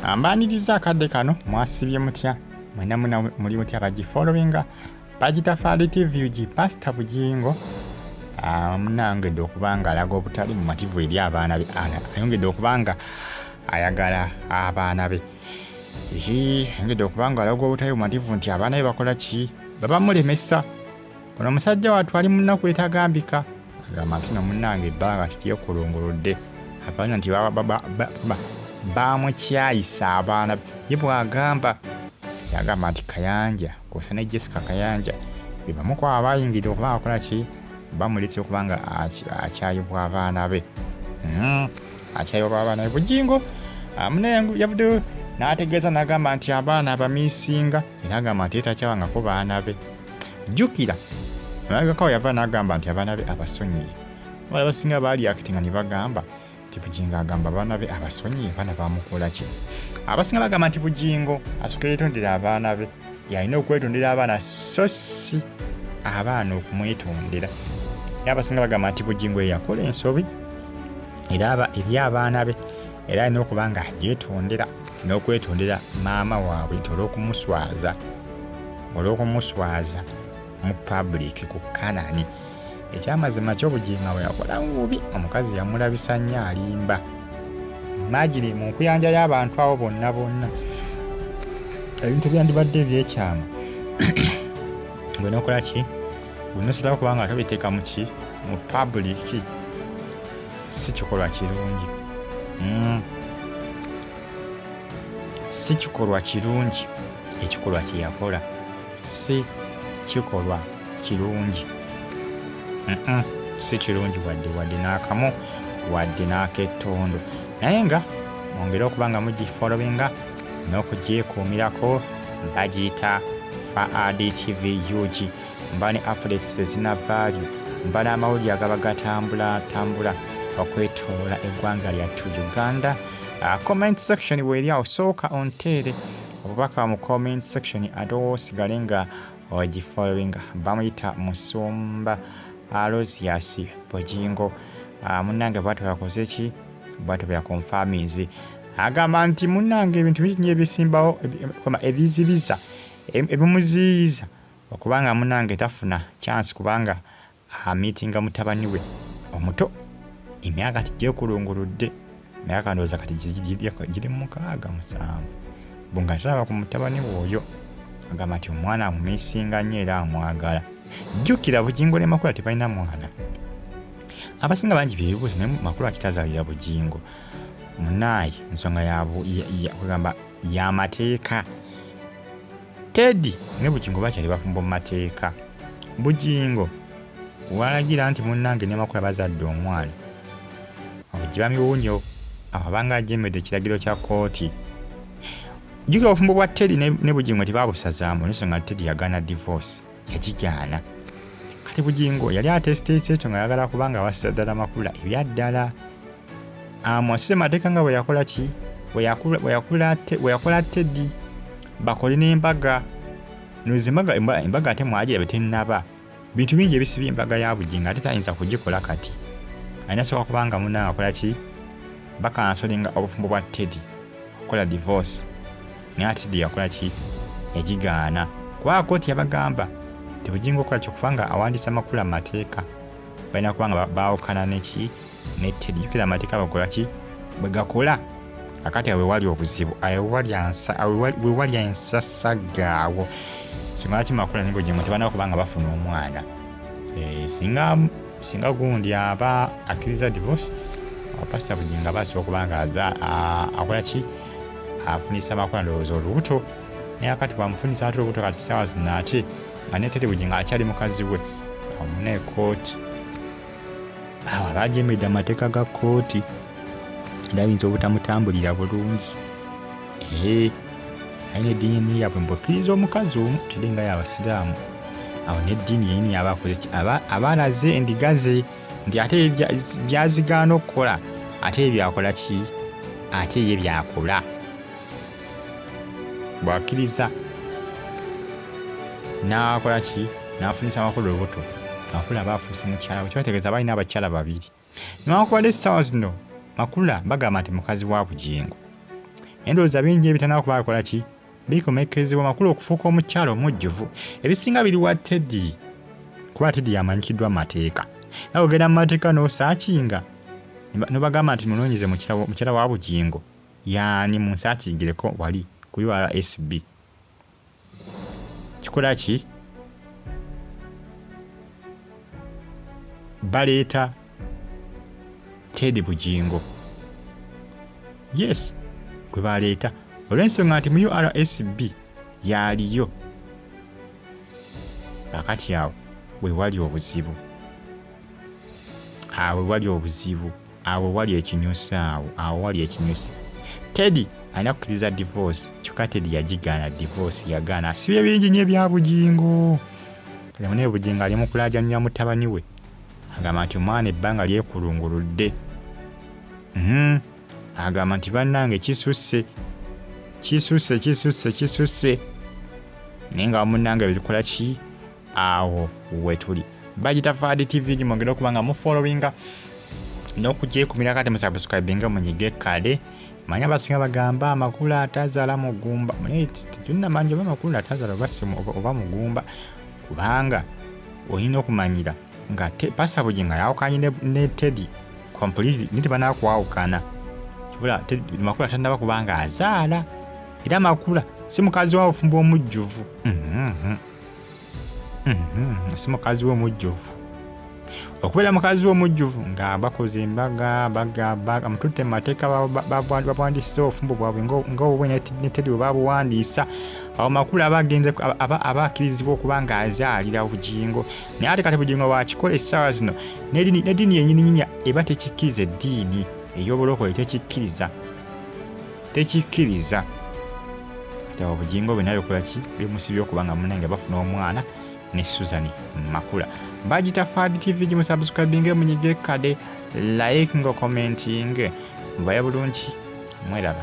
Ambaniriza akadde kano, mwasibye mutya mwena? Muna muli mutya abagifollowinga? Bagita Faali TV UG. Pasita Bugingo munayongedde okuba nga alaga obutali mumativu eri abaana be, ayongedde okuba nga ayagala abaana be, ayongedde okuba nga alaga obutali bumativu nti abaana be bakola ki, babamulemesa. Ono omusajja wattu ali mu nnaku etagambika, agamba nti no munnange ebbanga tityekulunguludde abaana nti bamukyayisa abaana ye. Bw'agamba, yagamba nti Kayanja kwosa ne Jessica Kayanja be bamu ku abo abayingidde okuba nga bakola ki, bamuleetera okuba nga akyayibwa abaana be, akyayibwa abaana be. Bugingo munaye yavuddeyo n'ategeeza n'agamba nti abaana abamiisinga, era agamba nti takyawangako baana be. Jjukira emabegako yava n'agamba nti abaana be abasonyiye. Abala abasinga baali akitinga ne bagamba nti Bugingo agamba abaana be abasonyiye, abaana bamukola ki? Abasinga bagamba nti Bugingo asooke yeetondera abaana be, yalina okwetondera abaana so si abaana okumwetondera. Era abasinga bagamba nti Bugingo ye yakola ensobi era eri abaana be, era alina okuba nga agyetondera n'okwetondera maama waabwe nti olw'okumuswaza mu public ku Kanani. Ekyamazima ky'Obugingo bwe yakolamu bubi, omukazi yamulabisa nnyo alimba. Imagine mu nkuyanja y'abantu abo bonna bonna, ebintu byandibadde ebyekyama, gwe nokola ki, gwe nosalawo kubanga tobiteeka mu ki, mu public. Si kikolwa kirungi, Si kikolwa kirungi. Ekikolwa kye yakola si kikolwa kirungi, si kirungi wadde wadde n'akamu, wadde n'ak'ettondo. Naye nga mwongere okuba nga mugifollowinga n'okugyekuumirako, bagiyita Faadi TV UG. Mba ne updates ezina value, mba n'amawulire agaba gatambula tambula okwetoloola eggwanga lyattu Uganda. Comment section weeri awo, sooka onteere obubaka mu comment section ate osigale nga ogifollowinga. Bamuyita Musumba Alozias Bugingo. Munnange bwatyo yakoze ki, bwatyo byakonfaminze, agamba nti munnange ebintu bingi nnyo ebisimbawo ebizibiza, ebimuziyiza okubanga munnange tafuna chance kubanga amiitinga mutabani we omuto. Emyaka tigyekulunguludde, emyaka ndowooza kati giri 6, 7, bwe nga talaba ku mutabani we oyo. Agamba nti omwana amumiisinga nnyo era amwagala. Jjukira Bugingo ne Makula tebalina mwana. Abasinga bangi byebibuuzo, naye Makula kitazaalira Bugingo munaayi nsonga yakugamba y'amateeka. Teddy ne Bugingo bakyali bafumbo mu mateeka. Bugingo walagira nti munnange ne Makula bazadde omwana ogiba miwunyo, awo abanga ajemedde ekiragiro kya kkooti. Jjukira obufumbo bwa Teddy ne Bugingo tebabusazaamu n'ensonga Teddy yagaana divorce, yagigaana. Kati Bugingo yali ateesiteesi ekyo nga ayagala kubanga awasiza ddala Makula ebyaddala amuwasize mateeka nga bwe yakola ki, bwe yakola Teddy, bakole n'embaga. Noza embaga ate mwagirabe tennaba. Bintu bingi ebisibye embaga ya Bugingo ate tayinza kugikola kati. Alina sooka kubanga munnange akola ki, bakansolinga obufumbo bwa Teddy okukola divorce, naye ate Teddy yakola ki, yagigaana kubanga kkooti yabagamba nti Bugingo okukola ki, kubanga awandiisa Makula mu mateeka balina kuba nga baawukana neki ne Teddy. Jjukira amateeka bakola ki, bwe gakola. Kakati awo wewali obuzibu, awo wewali ensasagga awo. Singa lwaki Makula ne Bugingo tebalina kuba nga bafuna omwana? Singa gundi aba akkiriza divorce, Pasita Bugingo aba asobola okuba nga akola ki, afunisa Makula ndowooza olubuto. Naye kati bwamufunisa ate olubuto, kati ssaawa zino ate nga ne Teddy Bugingo akyali mukazi we, awo muna ekkooti awo aba ajemedde amateeka ga kkooti era ayinza obutamutambulira bulungi. Naye n'eddiini yaabwe mbukkiriza omukazi omu teri nga y'Abasiraamu. Awo n'eddiini yennyini aba akoze ki, aba alaze endiga ze nti ate byazigaana okukola, ate ye byakola ki, ate ye byakola. Bw'akkiriza n'akola ki, n'afunisa Makula olubuto, Makula aba afuuse mukyala we, kibategeeza balina abakyala babiri. Newankubadde essaawa zino Makula bagamba nti mukazi wa Bugingo. Endowooza bingi ebitanaba kuba bikola ki bikomekkezebwa Makula okufuuka omukyala omujjuvu. Ebisinga biri wa Teddy, kuba Teddy yamanyikiddwa mu mateeka. Nawe ogenda mu mateeka n'osaakinga nobagamba nti munoonyeze mukyala wa Bugingo yaani, munsaakingireko wali ku URSB. Kikola ki? Baleeta Teddy Bugingo. Yes, gwe baleeta olw'ensonga nti mu URSB yaliyo. Kakati awo we wali obuzibu, awo wali obuzibu, awo wali ekinyusi, awo wali ekinyusi. Teddy alina kukkiriza divorce, kyokka Teddy yagigaana divorce, yagaana. Asibye bingi nnyo ebya Bugingo. Kale munaye Bugingo ali mu kulaajanira mutabani we, agamba nti omwana ebbanga lyekulunguludde. Agamba nti bannange kisusse, kisusse, kisusse, kisusse. Naye nga munnange bikola ki? Awo wetuli. Bagita Fadi TV, mwongere okuba nga mufollowinga n'okugyekumira kati musubscribinga munyige kale. Manyi abasinga bagamba Amakula atazaala mugumba, naye tetunnamanya oba Makula atazaala oba mugumba, kubanga olina okumanyira nga Pastor Bugingo yawukanye ne Teddy completely, naye tebanakwawukana. Kibula Makula tannaba kubanga azaala, era Makula si mukazi wa bufumbo omujjuvu. Si mukazi we omujjuvu. Okubeera mukazi we omujjuvu nga bakoze embaga, bamututte mu mateeka, babuwandiisiza obufumbo bwabwe nga obubwe ne Teddy bwe babuwandiisa. Awo Makula aba agenze, aba akkirizibwa okuba ng'azaalira Bugingo. Naye ate kati Bugingo bw'akikola essaawa zino, n'eddiini yennyini nnyini eba tekikkiriza, eddiini ey'obulokole tekikkiriza, tekikkiriza. Kati awo Bugingo byonna bikola ki? Bimusibye okuba nga munnange bafuna omwana ne Susan Makula. Bagita Fadi TV, gimusubscribinge, munyige kade, like nga commenting. Mubaye bulungi, mweraba.